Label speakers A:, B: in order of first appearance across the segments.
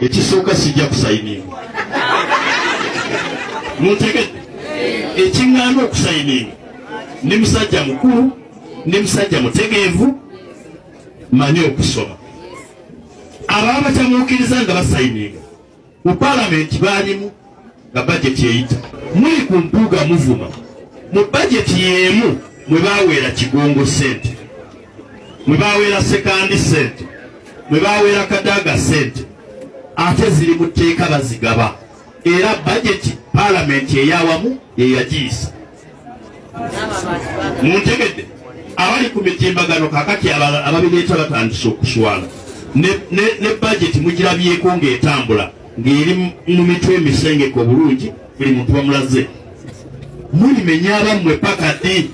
A: Ekisooka, sijja kusayininga. Muntegedde? Ekiŋŋaana okusayininga, ndi musajja mukulu, ndi musajja mutegeevu, manyi okusoma. Ababa bakyamuukiriza nga basayininga mu Palamenti, baalimu nga bajeti eyita. Muli ku Mpuuga muvuma, mu bajeti y'emu mwe baweera Kigongo sente, mwe baweera Sekandi sente, mwe baweera Kadaga sente, ate ziri mu tteeka bazigaba, era bajeti Palamenti eyawamu yeyagiyisa. Muntegedde? Abali ku mitimbagano kakati ababireeta batandise okuswala. Ne bajeti mugirabyeko ng'etambula, ng'eri mu mitwe emisengeke obulungi, buli muntu bamulaze. Mulimenya abammwe paka ddi?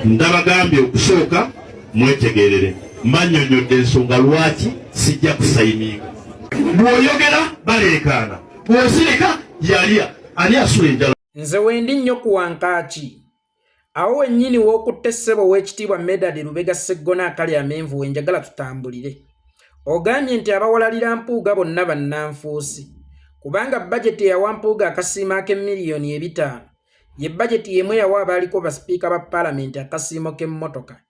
A: Ndabagambye, okusooka mwetegerere, mbanyonyodde ensonga lwaki sijja kusayininga. Bw'oyogera baleekaana, bw'osirika yalya ani asula enjala.
B: Nze wendi nnyo ku wankaaki. Awo wennyini w'okutte, ssebo ow'ekitiibwa Medard Lubega Sseggona akali amenvu, we njagala tutambulire. Ogambye nti abawalalira Mpuuga bonna bannanfuusi, kubanga bajeti eyawa Mpuuga akasiimo ak'emiliyoni 500 ye bajeti y'emu eyawa abaaliko basipiika ba Paalamenti akasiimo k'emmotoka.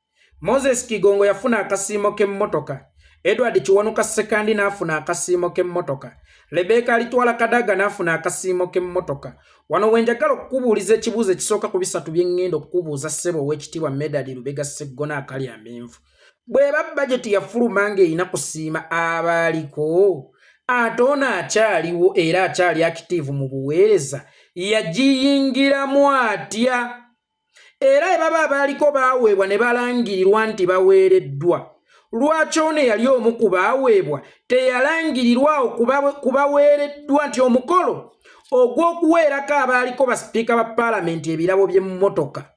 B: Moses Kigongo yafuna akasiimo k'emmotoka, Edward Kiwanuka Sekandi n'afuna akasiimo k'emmotoka, Rebecca Alitwala Kadaga n'afuna akasiimo k'emmotoka. Wano we njagala okukubuuliza ekibuuzo ekisooka ku bisatu bye ŋŋenda okukubuuza, ssebo ow'ekitiibwa Medard Lubega Sseggona akali amenvu. Bw'eba bajeti yafuluma ng'erina kusiima abaaliko, ate ono akyaliwo era akyali active mu buweereza yagiyingiramu atya? Era ebaba abaaliko baaweebwa ne balangirirwa nti baweereddwa, lwaki ono eyali omu ku baaweebwa teyalangirirwawo ku baweereddwa nti omukolo ogw'okuweerako abaaliko basipiika ba Paalamenti ebirabo by'emmotoka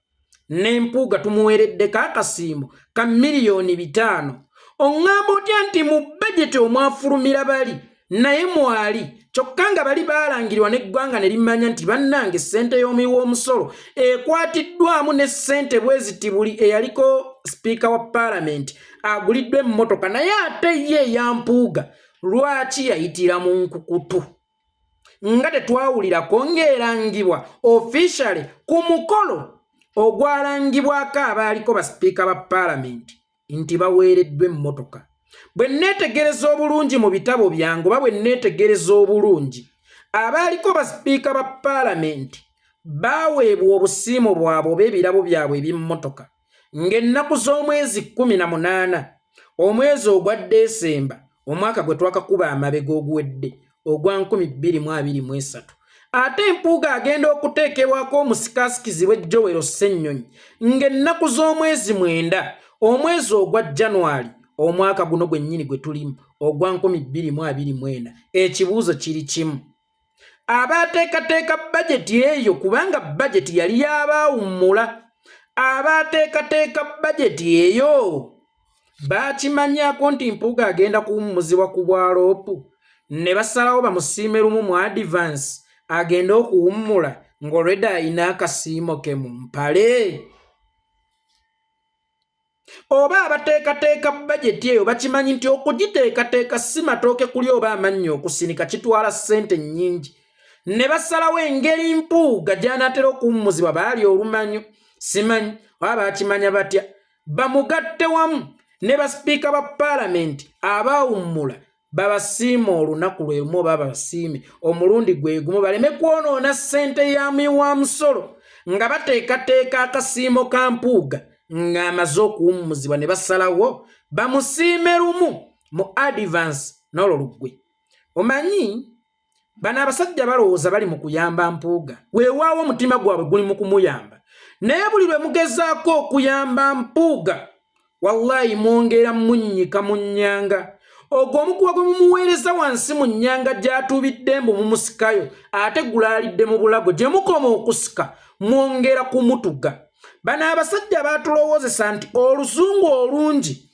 B: n'empuuga tumuweereddeko akasiimo ka miliyoni 5? Oŋŋamba otya nti mu bajeti omwafulumira bali naye mwali, kyokka nga bali baalangirirwa n'eggwanga ne limanya nti bannange, ssente y'omuwi w'omusolo ekwatiddwamu ne ssente bwe ziti, buli eyaliko sipiika wa Paalamenti aguliddwa emmotoka, naye ate ye eya Mpuuga lwaki yayitira mu nkukutu nga tetwawulirako ng'erangibwa officially ku mukolo ogwalangibwako abaaliko basipiika ba Paalamenti nti baweereddwa emmotoka? Bwe nneetegereza obulungi mu bitabo byange, oba bwe nneetegereza obulungi, abaaliko basipiika ba Paalamenti baaweebwa obusiimo bwabwe oba ebirabo byabwe eby'emmotoka ng'ennaku z'omwezi 18, omwezi ogwa Desemba, omwaka gwe twakakuba amabega oguwedde ogwa 2023, ate Mpuuga agenda okuteekebwako omusikasikizibwa Joel Ssennyonyi ng'ennaku z'omwezi 9, omwezi ogwa January, omwaka guno gwennyini gwe tulimu ogwa 2024. Ekibuuzo kiri kimu: abaateekateeka bajeti eyo, kubanga bajeti yali yabaawummula, abaateekateeka bajeti eyo baakimanyako nti Mpuuga agenda kuwummuzibwa ku bwaloopu, ne basalawo bamusiime lumu mu advance, agende okuwummula ng'olwedde ayina akasiimo ke mu mpale? Oba abateekateeka bajeti eyo bakimanyi nti okugiteekateeka si matooke kuli oba amannyo okusinika, kitwala ssente nnyingi, ne basalawo engeri Mpuuga gy'anaatera okuwummuzibwa baali olumanyo, simanyi oba baakimanya batya, bamugatte wamu ne basipiika ba Paalamenti abaawummula, babasiime olunaku lwe lumu oba babasiime omulundi gwe gumu, baleme kwonoona ssente ya muwi wa musolo nga bateekateeka akasiimo ka Mpuuga ng'amaze okuwummuzibwa, ne basalawo bamusiime lumu mu advance n'olwo luggwe? Omanyi bano abasajja balowooza bali mu kuyamba Mpuuga. Weewaawo, omutima gwabwe guli mu kumuyamba, naye buli lwe mugezaako okuyamba Mpuuga, wallayi mwongera munnyika mu nnyanga. Ogwo omuguwa gwe mumuweereza wansi mu nnyanga gy'atuubidde mbu mumusikayo, ate gulaalidde mu bulago. Gye mukoma okusika, mwongera kumutuga. Bano abasajja baatulowoozesa nti oluzungu olungi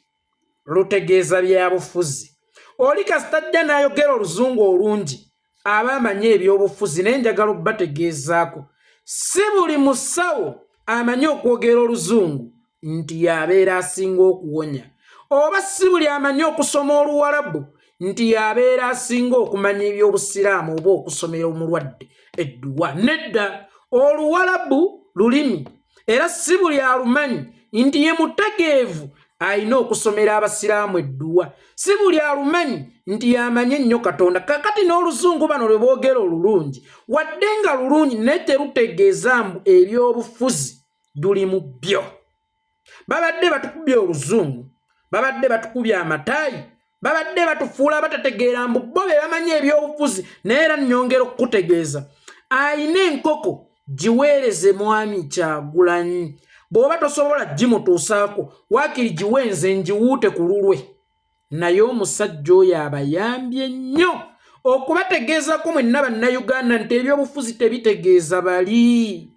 B: lutegeeza byabufuzi. Oli kasita ajja n'ayogera oluzungu olungi, aba amanyi ebyobufuzi. Naye njagala obbategeezaako, si buli musawo amanyi okwogera oluzungu nti yabeera asinga okuwonya, oba si buli amanyi okusoma Oluwalabu. nti yabeera asinga okumanya ebyobusiraamu oba okusomera omulwadde edduwa. Nedda, oluwalabu lulimi era si buli alumanyi nti ye mutegeevu alina okusomera abasiraamu edduwa, si buli alumanyi nti yamanyi ennyo Katonda. Kakati n'oluzungu bano lwe boogera olulungi, wadde nga lulungi naye terutegeeza mbu ebyobufuzi luli mu byo. Babadde batukubye oluzungu, babadde batukubye amataayi, babadde batufuula abatategeera mbu bo be bamanyi ebyobufuzi. Naye era nnyongera okukutegeeza, ayina enkoko giweereze Mwami Kyagulanyi. Bw'oba tosobola gimutuusaako, waakiri giwenze ngiwuute ku lulwe. Naye omusajja oyo abayambye nnyo okubategeezako mwenna Bannayuganda nti ebyobufuzi tebitegeeza bali,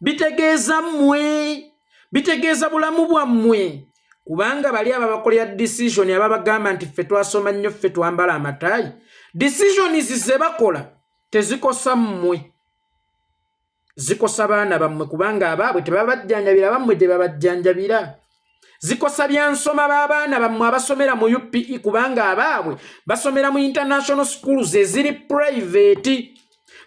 B: bitegeeza mmwe, bitegeeza bulamu bwammwe. Kubanga bali ababakolera decision, ababagamba nti ffe twasoma nnyo, ffe twambala amataayi, decisions ze bakola tezikosa mmwe, zikosa baana bammwe, kubanga abaabwe tebabajjanjabira, bammwe tebabajjanjabira. Zikosa byansoma b'abaana bammwe abasomera mu UPE, kubanga abaabwe basomera mu international schools eziri private.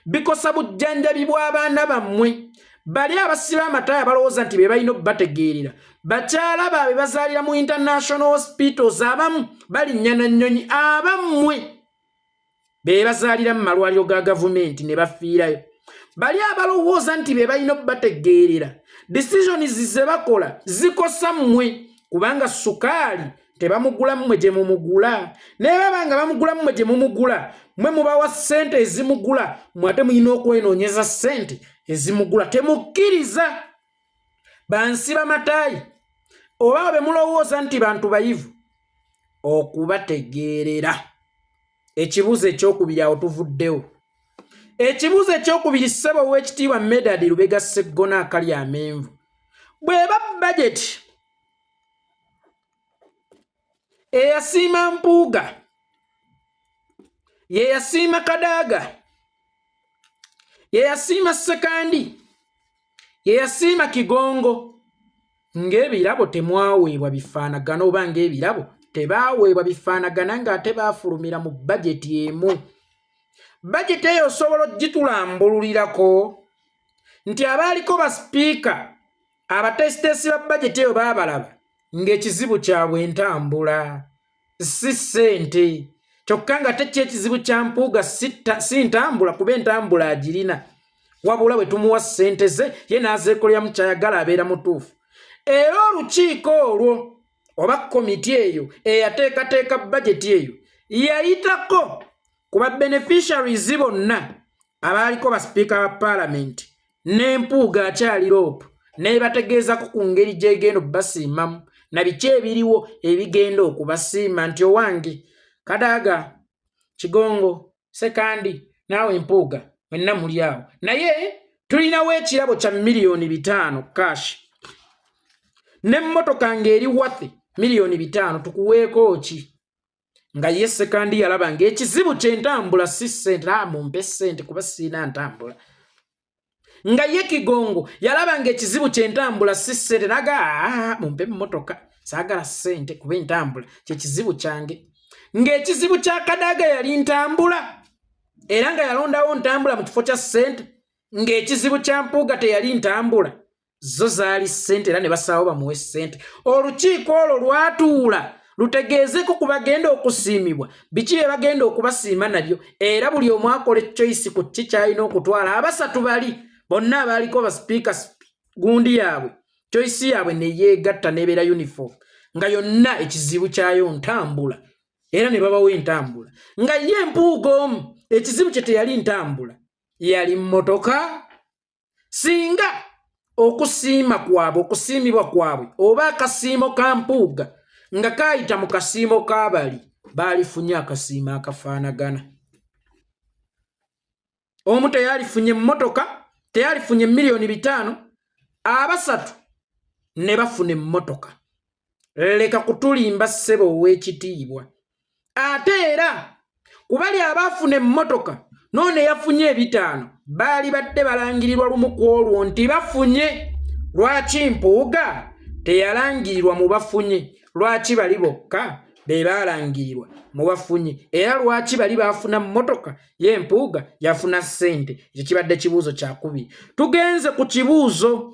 B: Bikosa bujjanjabi bw'abaana bammwe. Bali abasiba amataayi abalowooza nti be balina obubategeerera, bakyala baabwe bazaalira mu international hospitals, abamu balinnya na nnyonyi, abammwe be bazaalira mu malwaliro ga gavumenti ne bafiirayo. Bali abalowooza nti be balina obubategeerera, decisions ze bakola zikosa mmwe, kubanga sukaali tebamugula mmwe gye mumugula. Naye baba nga bamugula mmwe gye mumugula, mmwe mubawa ssente ezimugula, mmwe ate mulina okwenoonyeza ssente ezimugula. Temukkiriza bansiba mataayi oba be mulowooza nti bantu bayivu okubategeerera. Ekibuuzo ekyokubiri, awo tuvuddewo. Ekibuuzo ekyokubiri, ssebo ow'ekitiibwa Medard Lubega Sseggona akali amenvu, bw'eba bajeti eyasiima Mpuuga, ye yasiima Kadaaga, ye yasiima Ssekandi, ye yasiima Kigongo, ng'ebirabo temwaweebwa bifaanagana, oba ng'ebirabo tebaaweebwa bifaanagana, ng'ate baafulumira mu bajeti emu, bajeti eyo osobola ogitulambululirako nti abaaliko basipiika abateesiteesi ba bajeti eyo baabalaba ng'ekizibu kyabwe entambula si ssente, kyokka nga tekyo ekizibu kya Mpuuga si ntambula, kuba entambula agirina, wabula bwe tumuwa ssente ze ye n'azeekoleramu kyayagala abeera mutuufu. Era olukiiko olwo oba komiti eyo eyateekateeka bajeti eyo yayitako ku ba beneficiaries bonna abaaliko basipiika ba paalamenti ne Mpuuga akyali LOP, n'ebategeezako ku ngeri gy'egenda okubasiimamu na biki ebiriwo ebigenda okubasiima, nti owange Kadaaga, Kigongo, Sekandi, naawe Mpuuga, mwenna muli awo, naye tulinawo ekirabo kya 5 miliyoni cash n'emmotoka ng'eri worth 5 miliyoni, tukuweeko ki? Nga ye Sekandi yalaba ng'ekizibu ky'entambula si ssente, a mumpe ssente kuba siina ntambula. Nga ye Kigongo yalaba ng'ekizibu ky'entambula si ssente, naga mumpe emmotoka, saagala ssente kuba entambula kyekizibu kyange. Ng'ekizibu kya Kadaaga yali ntambula, era nga yalondawo ntambula mu kifo kya ssente. Ng'ekizibu kya Mpuuga teyali ntambula, zo zaali ssente, era ne basaawo bamuwe ssente. Olukiiko olwo lwatuula lutegeezeko ku bagenda okusiimibwa biki bye bagenda okubasiima nabyo, era buli omu akola choice ku ki kyalina okutwala. Abasatu bali bonna abaaliko basipiika, gundi yaabwe, choice yaabwe neyeegatta n'ebeera uniform, nga yonna ekizibu kyayo ntambula, era ne babawo entambula. Nga ye Mpuuga omu ekizibu kye teyali ntambula, yali mmotoka. Singa okusiima kwabwe, okusiimibwa kwabwe oba akasiimo ka Mpuuga nga kaayita mu kasiimo k'abali, baalifunye akasiimo akafaanagana. Omu teyalifunye emmotoka, teyalifunye 5 miliyoni, abasatu ne bafuna emmotoka. Leka kutulimba, ssebo ow'ekitiibwa. Ate era kubali abaafuna emmotoka noono eyafunye ebitaano baali badde balangirirwa lumu ku olwo nti bafunye. Lwaki Mpuuga teyalangirirwa mu bafunye? Lwaki bali bokka Be baalangirirwa mubafunye, era lwaki bali baafuna mmotoka, ye Mpuuga yafuna ssente? Ekyo kibadde kibuuzo kyakubiri. Tugenze ku kibuuzo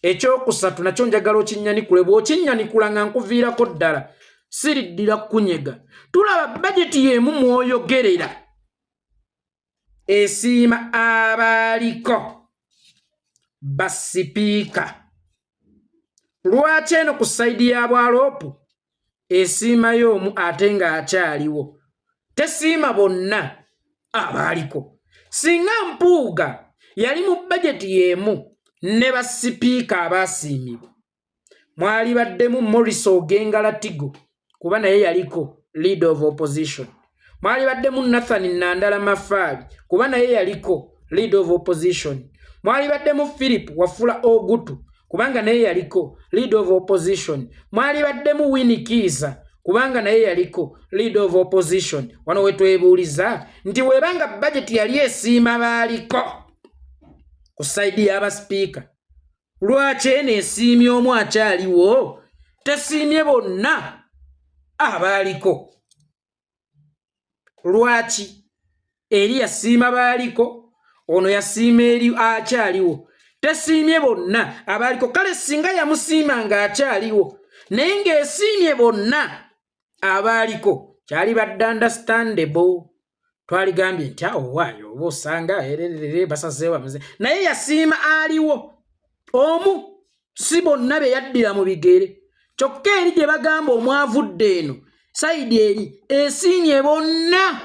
B: ekyokusatu, nakyo njagala okinnyanikule. Bw'okinnyanikula nga nkuviirako ddala, siriddira kukunyega. Tulaba bajeti y'emu mwoyogerera esiima abaaliko basipiika, lwaki eno ku side ya bwaloopu esiimayo omu ate ng'akyaliwo, tesiima bonna abaaliko? Singa Mpuuga yali mu bajeti y'emu ne basipiika abaasiimibwa, mwali baddemu Morris Ogenga Latigo, kuba naye yaliko leader of opposition, mwali baddemu Nathan Nandala Mafabi, kuba naye yaliko leader of opposition, mwali baddemu Philip Wafula Ogutu, kubanga naye yaliko leader of opposition, mwali baddemu Winnie Kiiza, kubanga naye yaliko leader of opposition. Wano wetwebuuliza nti webanga bajeti yali esiima baaliko ku side y'abasipiika, lwaki eno esiimye omu akyaliwo, tesiimye bonna abaaliko? Lwaki eri yasiima baaliko, ono yasiima eri akyaliwo, tesiimye bonna abaaliko? Kale singa yamusiima ng'akyaliwo naye ng'esiimye bonna abaaliko, kyali badde understandable, twaligambye nti awo waayo oba osanga ererere basazeewo amaze, naye yasiima aliwo omu, si bonna be yaddira mu bigere. Kyokka eri gye bagamba omwavudde, eno side eri esiimye bonna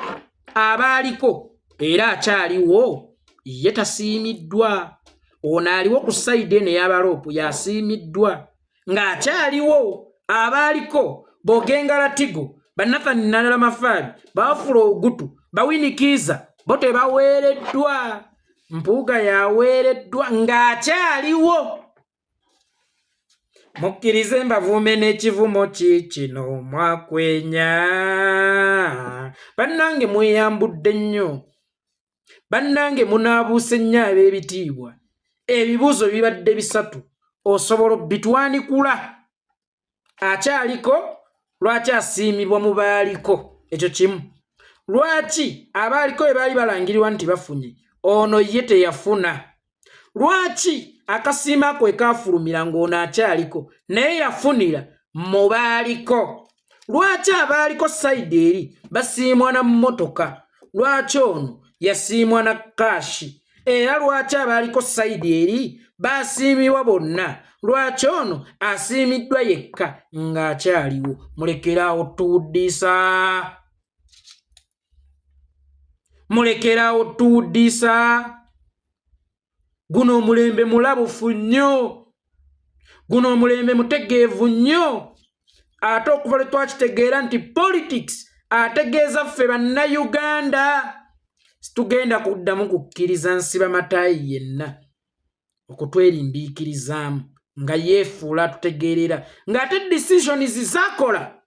B: abaaliko era akyaliwo ye tasiimiddwa. Ono aliwo ku side eno ey'abaloopu yasiimiddwa ng'akyaliwo. Abaaliko Bogenga Latigo, Banathan Nandala Mafabi, Bafula Ogutu, ba Winnie Kiiza, bo tebaweereddwa. Mpuuga yaweereddwa ng'akyaliwo. Mukkirize mbavume n'ekivumo kiikino: mwakwenya bannange, mweyambudde nnyo bannange, munaabuuse nnyo ab'ebitiibwa. Ebibuuzo bibadde bisatu, osobola obbitwanikula? Akyaliko lwaki asiimibwa mu baaliko? Ekyo kimu. Lwaki abaaliko bwe baali balangirirwa nti bafunye, ono ye teyafuna? Lwaki akasiima ako ekaafulumira ng'ono akyaliko naye yafunira mu baaliko? Lwaki abaaliko side eri basiimwa na mmotoka, lwaki ono yasiimwa na cash? Era lwaki abaaliko side eri basiimibwa bonna, lwaki ono asiimiddwa yekka ng'akyaliwo? Mulekeraawo tuwuddiisa, mulekeraawo tuwuddiisa. Guno omulembe mulabufu nnyo, guno omulembe mutegeevu nnyo. Ate okuva lwe twakitegeera nti politics ategeeza ffe Bannayuganda, situgenda kuddamu kukkiriza nsiba mataayi yenna okutwerimbiikirizaamu nga yeefuula atutegeerera, ng'ate decisions zakola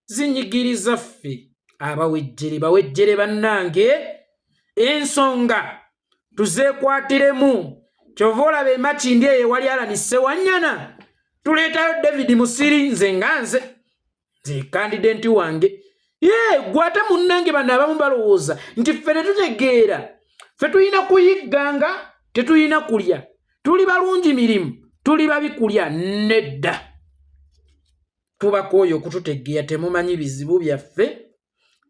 B: zinyigiriza ffe abawejjere. Bawejjere bannange, ensonga tuzeekwatiremu. Kyova olaba emakindi eyo ewali Allan Ssewanyana, tuleetayo David Musiri. Nze nga nze, nze candidate wange ye gwe. Ate munnange, bano abamu balowooza nti ffe tetutegeera, ffe tulina kuyigganga, tetulina kulya, tuli balungi mirimu, tuli babi kulya. Nedda, tubakooyo okututegeera. Temumanyi bizibu byaffe,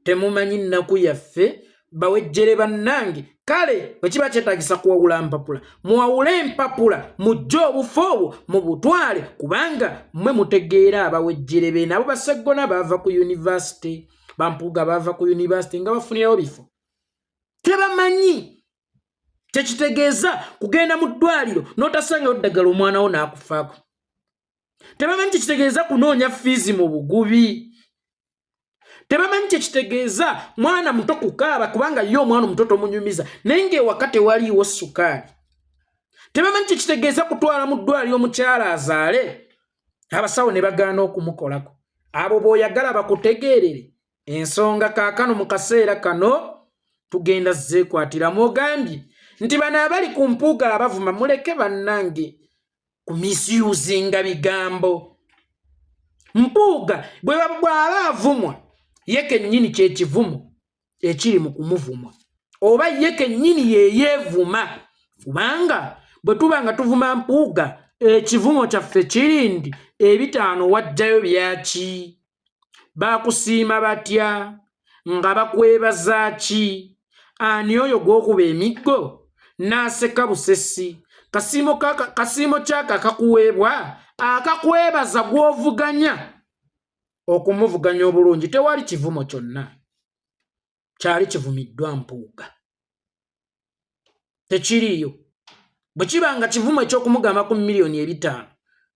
B: temumanyi nnaku yaffe, bawejjere bannange. Kale bwe kiba kyetagisa kuwawula mpapula, muwawule empapula, mujje obufo obwo mubutwale, kubanga mmwe mutegeera. Abawejjere be nabo Baseggona baava ku yunivasite, Bampuuga baava ku yunivasite nga bafunirawo bifo. Tebamanyi kyekitegeeza kugenda mu ddwaliro n'otasangayo ddagala, omwana wo n'akufaako. Tebamanyi kyekitegeeza kunoonya fees mu bugubi. Tebamanyi kyekitegeeza mwana muto kukaaba, kubanga ye omwana omuto tomunyumiza, naye ng'ewaka tewaliiwo sukaali. Tebamanyi kyekitegeeza kutwala mu ddwaliro omukyala azaale, abasawo ne bagaana okumukolako. Abo b'oyagala bakutegeerere ensonga. Kaakano mu kaseera kano tugenda zeekwatiramu. Ogambye nti bano abali ku Mpuuga abavuma, muleke bannange ku misusinga bigambo. Mpuuga bw'aba avumwa ye kennyini kyekivumo ekiri mu kumuvuma, oba ye kennyini yeyeevuma, kubanga bwe tuba nga tuvuma Mpuuga ekivumo kyaffe kiri nti ebitaano wajjayo byaki, bakusiima batya, nga bakwebaza ki, ani oyo gw'okuba emiggo n'aseka busesi, kasiimo kyako akakuweebwa akakwebaza gw'ovuganya okumuvuganya obulungi. Tewali kivumo kyonna kyali kivumiddwa Mpuuga, tekiriiyo. Bwe kiba nga kivumo ekyokumugamba ku 500,000,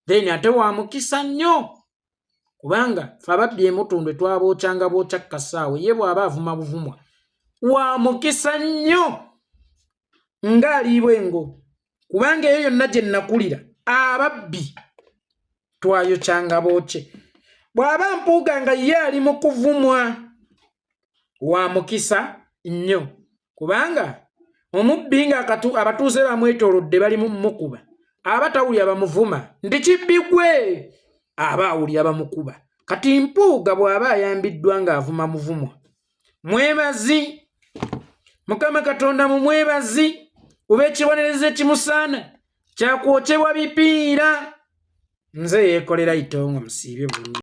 B: then ate wa mukisa nnyo, kubanga fe ababbi emutundwe twabookyanga bookya kasaawe. Ye bw'aba avuma buvumwa, wa mukisa nnyo ng'aliibwa engo, kubanga eyo yonna gye nakulira ababbi twayokyanga bookye. Bw'aba Mpuuga nga ye ali mu kuvumwa, wa mukisa nnyo, kubanga omubbi nga abatuuze bamwetoolodde bali mu mukuba, aba tawulira bamuvuma nti kibbi gwe, aba awulira bamukuba. Kati Mpuuga bw'aba ayambiddwa ng'avuma muvumwa, mwebazi Mukama Katonda, mumwebazi, kuba ekibonerezo ekimusaana kyakwokyebwa bipiira. Nze yeekolera itongo, musiibye bulungi.